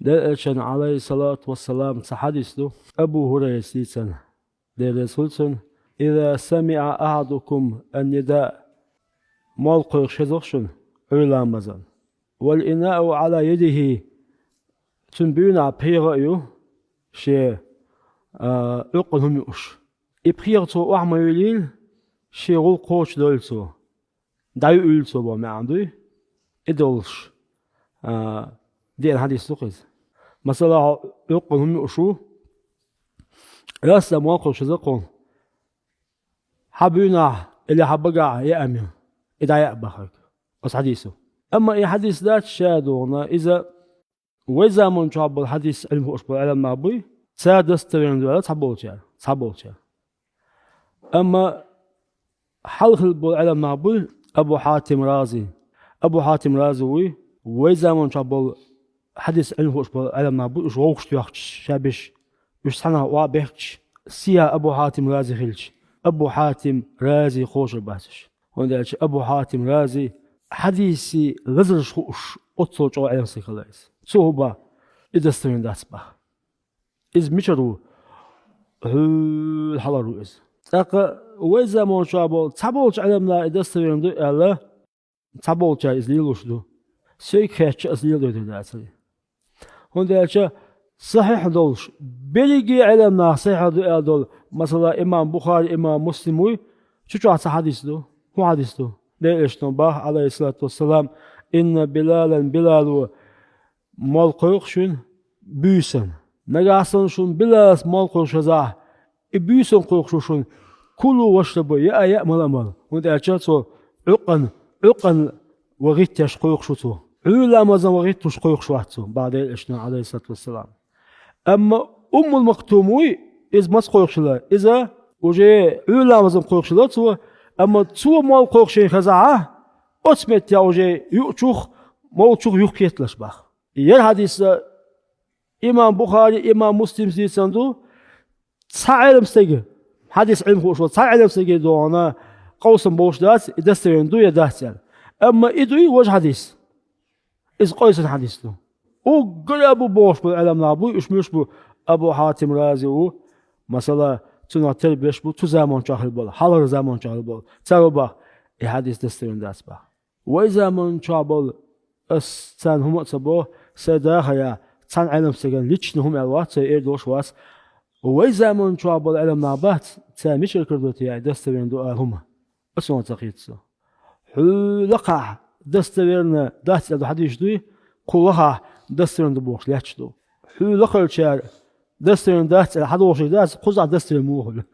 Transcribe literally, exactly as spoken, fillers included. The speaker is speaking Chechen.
Делан Элчан, алейхиссалату вассалам, цхьа хьадис ду, Абу Хурайрас дийцина, Дела реза хуьлда цунна: «Иза самиа ахьадукум ан-нида», молла кхойкхуш хеза шуна Ӏуьйра ламазан, «вал инау ала ядихи», цуьнан буьйнахь пхьегӀа а ю, шен, а, Ӏуьйкъана хӀума юуш. И пхьегӀа цо охьа ма юьйлийла, шен гӀуллакх кхочушдойла цо, дӀаюуьйла цо боху маьӀна дуй, и долуш, а, деана хьадис ду-кх иза. Масала, хьо Ӏуьйкъана хӀума юуш ву, расса молла кхойкхуш хеза кхунна, хьан буьйнахь или хьан багахь яа ма ю, и дӀаяа бохург оцу хьадисо. Амма и хьадис дац ша а догӀуна, иза вай заман чохь болу хьадис Ӏилма хууш болу Ӏеламнах буй, цара достоверно ду аьлла цхьаболчара, цхьаболчара. Амма хьалха хилла болу Ӏеламнах буй Абу Хьатим Рази. Абу Хьатим Рази вуй, вай заман чохь болу хьадис Ӏилма хууш болу Ӏеламнах буй, уьш вовшахтоьхча ша беш, уьш цхьанхьа охьа а бехкича, сиха Абу Хьатим Рази хилча, Абу Хьатим Рази кхочур бац уьш. ХӀунда аьлча Абу Хьатим Рази хьадисийн лазарш хууш, оццул чӀогӀа Ӏеламстаг хилла иза. Цо хӀун боху? И достоверно дац боху. Иза мичара ву? Хьуьлла хьалхара ву иза. ТӀаккха вай заман чохь болу цхьаболчу Ӏеламнаха и достоверно ду аьлла, цхьаболчара иза лелош ду. Соьга хетча, аса леладойтур дацара. ХӀунда аьлча сахьихь долуш, берриге а Ӏеламнаха сахьихь ду аьлла долу, масала, имам Бухари, имам Муслим вуй, цу чохь цхьа хьадис ду. ХӀун хьадис ду? Делан Элчано боху, алейхиссалату вассалам: «Инна Билалан», Билало молла кхойкху шуна буьйсанна. Нагахь санна шуна Билалас молла кхойкхуш хезахь, и буьйсанна кхойкхуш ву шуна, «кулу вашрабу», яа а яа, мала а мала. ХӀунда аьлча цо Ӏуьйкъана, Ӏуьйкъана ван гӀиттеш кхойкхуш ву цо. Ӏуьйра ламазан ван гӀиттош кхойкхуш вац цо, боху Делан Элчано, алейхиссалату вассалам. Амма Уммул Мактум вуй, иза маца кхойкхуш хилла? Иза уже Ӏуьйра ламазан кхойкхуш хилла цо, амма цо молла кхойкхуш шена хезахь, оцу меттехь уже юучух, молучух юхакхеталаш боху. ХӀара хьадис а имам Бухари, имам Муслимс дийцина ду, цхьа Ӏеламстаг, хьадис Ӏилма хууш волу цхьа Ӏеламстаге догӀуна къовсам болуш дац, и достоверно ду я дац аьлла. Амма и дуй важа хьадис. Иза къийсина хьадис ду. Уггар а бу бохуш болу Ӏеламнах буй, уьш муьлш бу? Абу Хьатим Рази ву, масала, цунах тера беш бу цу заман чохь хилла болу, хьалхара заман чохь хилла болу. Цара боху, и хьадис достоверно дац боху. Вай заман чохь болу, ас царна хӀума а ца боху, сайн дахарехь цхьана Ӏеламстагана лично хӀума аьлла вац, сайн эр долуш вац. Вай заман чохь болу Ӏеламнах бац, цара мичара карадо те яй, достоверно ду ала хӀума? Аса хьуна ца хийца со. Хьуьлла лакхахь достоверно дац аьлла ду хьадисаш дуй, кху лахахь достоверно ду бохуш лаьтташ ду. Хьуьлла лакхарчара достоверно дац аьлла хьадохуш дац, кхузахь достоверно муха хуьлу?